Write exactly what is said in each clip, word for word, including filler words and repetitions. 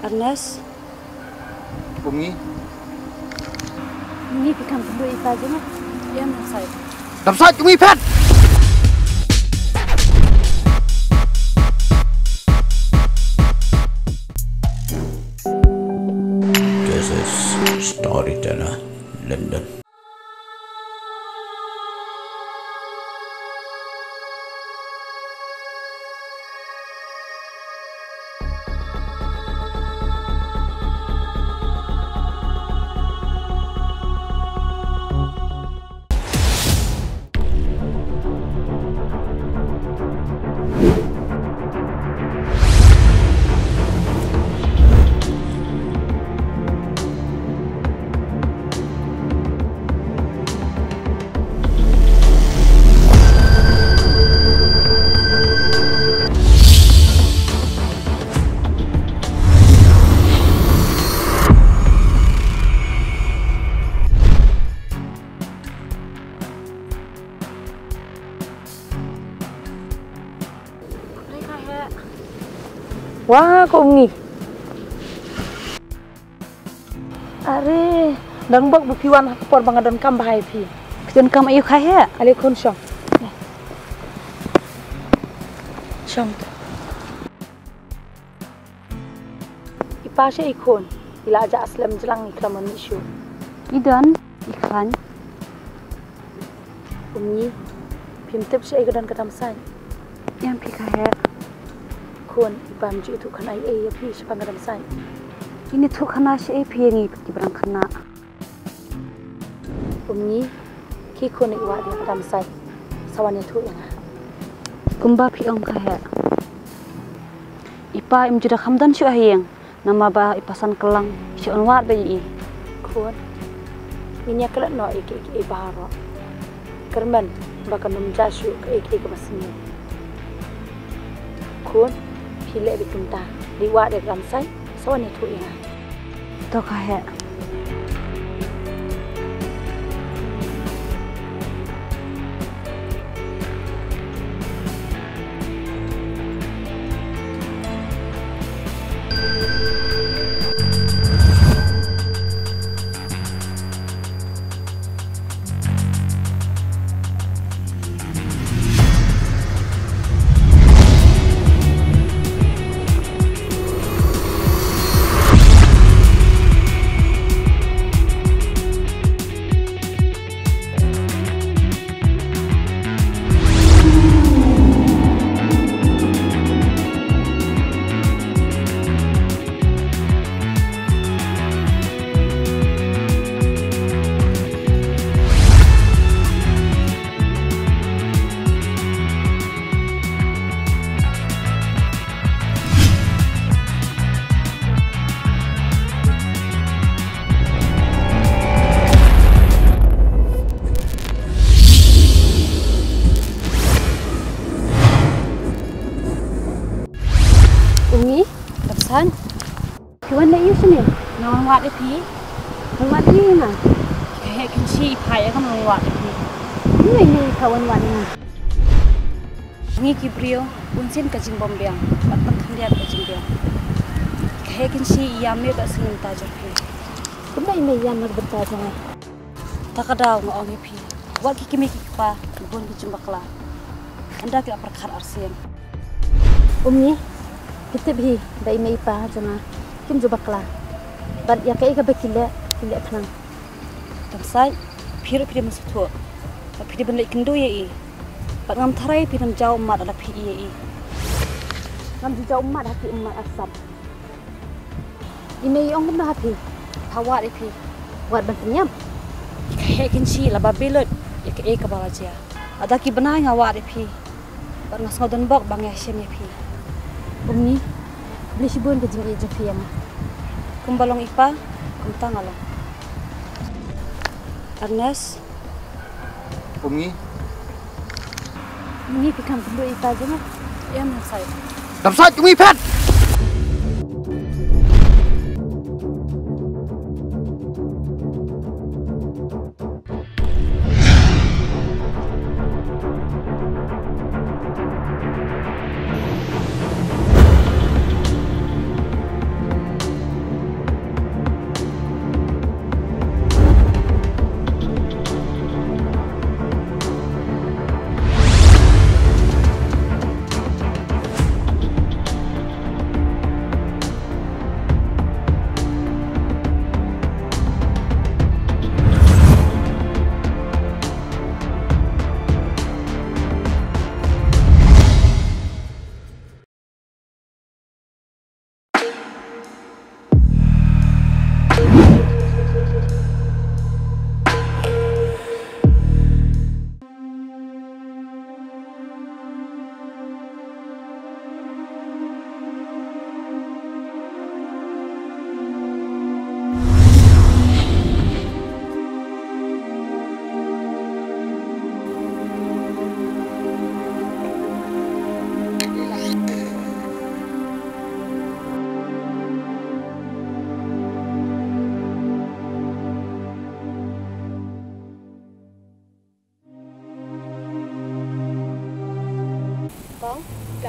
Ernest. Kumni. Kumni, phi kham kynduh ïa i pa jong nga? Ïa, Dam Sait. Dam Sait, kumni phet. This is Storyteller London. Wah, ko Umngi. Are, dang bok ba phi wan ha ka por ba nga donkam bha ïa phi. Phi donkam ïa u Khahe? Ale khun shong. Shong. I pa shaei khun, i la jah slem jlang i khlem mih shuh. I don, i khlaiñ. Umngi, phim tip shaei ka don ka Dam Sait? Ïam phi Khahe. Khun, i pa im ju ïathuh khana ei ei ïa phi shaphang ka Dam Sait. Ine ïathuh khana shaei phi ïa ngi pat ki brang khynnah. Umngi, khie khun ïa i wah de ka Dam Sait. Sa wan ïathuh ïa nga. Kumba phi ong Khahe. I pa im ju da kham don shuh ha ïing. Namar ba i pasan kyllang, shu wan wad beit ïa i. Khun, ngin ïa klet noh ïa kiei kiei baroh. Kyrmen ba kan ym jia shuh kaei kaei kaba sniew. Khun, phi leh beit kumta, leit wad ïa ka Dam Sait, sa wan ïathuh ïa nga. To Khahe. Umngi, Dam Sait. Phi wan leh aiu shane? Nga wan wad ïa phi. Wan wad ïa nga? Khahe Kynshi i phah ïa nga ban wan wad ïa phi. Kumno i mei i phah wan wad ïa nga? Ngi ki briew, bunsien ka jingbym biang, bad tang khyndiat ka jingbiang. Khahe Kynshi i ïam ïa ka sngewbha jong phi. Kumno i mei i ïam ïa ka bynta jong nga? Ta ka daw nga ong ïa phi, wat ki kmie ki kpa ki bun ki jingbakla. Ynda ki la pyrkhat arsien. Umngi, phi tip hi ba i mei i pa jong nga kim ju bakla. Bad ïa kaei kaba ki leh, ki leh khnang. Dam Sait, phi ruh phi dei ban sngewthuh ba phi dei ban leit kynduh ïa i. Bad ngam tharai phin ym jaw ummat lada phi ïa i. Ngam ju jaw ummat ha ki ummat arsap. I mei i ong kumno ha phi? Pha wad ïa phi. Wad ban pynïap? Khahe Kynshi la babe lut ïa kaei kaba la jia. Lada ki bnai nga wad ïa phi. Bad nga sngew donbok ba nga ïashem ïa phi. Umngi, khublei shibun ka jingïeit jong phi ïa nga. Kumba long i pa, kumta nga long. Ernest. Umngi. Umngi, phi kham kynduh ïa i pa jong nga? Ïa, Dam Sait. Dam Sait, Umngi phet!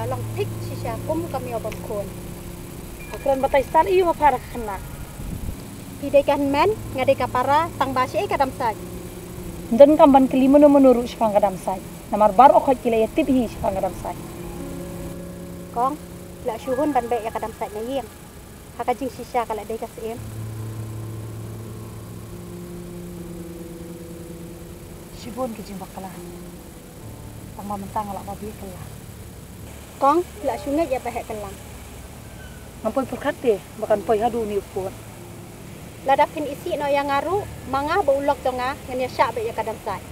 Long thik shisha kum ka miaw bym khun. Ka kren batai star ïa ma para khana. Phi dei ka hynmen, nga dei ka para, tang ba shi ei ka dam sait. Ym don kam ban kylli mano mano ruh shaphang ka dam sait. Namar baroh khoit ki la ïa tip hi shaphang ka dam sait. Kong, la shu hun ban beh ïa ka dam sait na ïing. Ha ka jingshisha ka la dei ka syiem. Shibun ki jingbakla. Tang ba mynta nga lah ba bih kylla. Kong, la shu ngeit ïa ba heh kyllang. Ngam poi pyrkhat te ba kan poi haduh une u pud. Lada phin isih noh ïa nga ruh, ma nga bad u lok jong nga, ngan ïa shah beit ïa ka dam sait.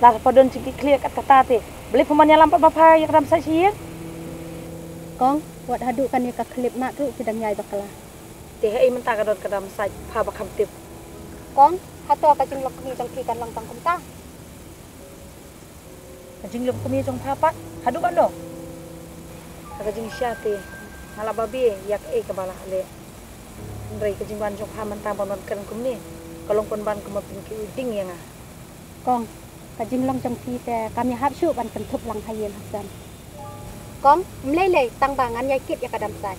Lada pha don jingkitkhlieh kat kata te, balei pha man ïalam pat ba pha ïa ka dam sait sha ïing? Kong, wat haduh kane ka khyllipmat ruh phi dang ïai bakla. Te haei mynta ka don ka dam sait pha ba kham tip? Kong, hato ka jinglong kmie jong phi kan long tang kumta? Ka jinglong kmie jong pha pat haduh katno? Ha ka jingshisha te nga lah ba bih ïa kaei kaba lah leh. Hynrei ka jingwan jong pha mynta ban wan kren kumne ka long pynban kum ma pynkyndit ïa nga. Kong, ka jinglong jong phi te kam ïahap shuh ban kynthup lang ha ïing ha sem. Kong, ym lei lei tang ba ngan ïai kit ïa ka dam sait.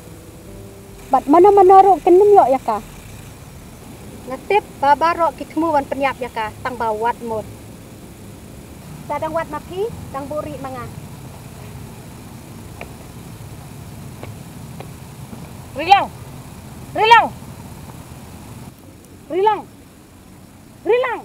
Bad mano mano ruh kin nym ïoh ïa ka. Nga tip ba baroh ki thmu ban pynïap ïa ka tang ba wat mut. Sa dang wad ma phi, dang buhrieh ma nga. Rilang! Rilang! Rilang! Rilang!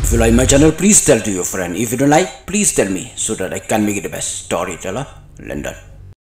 If you like my channel, please tell to your friend. If you don't like, please tell me so that I can make it the best storyteller. London.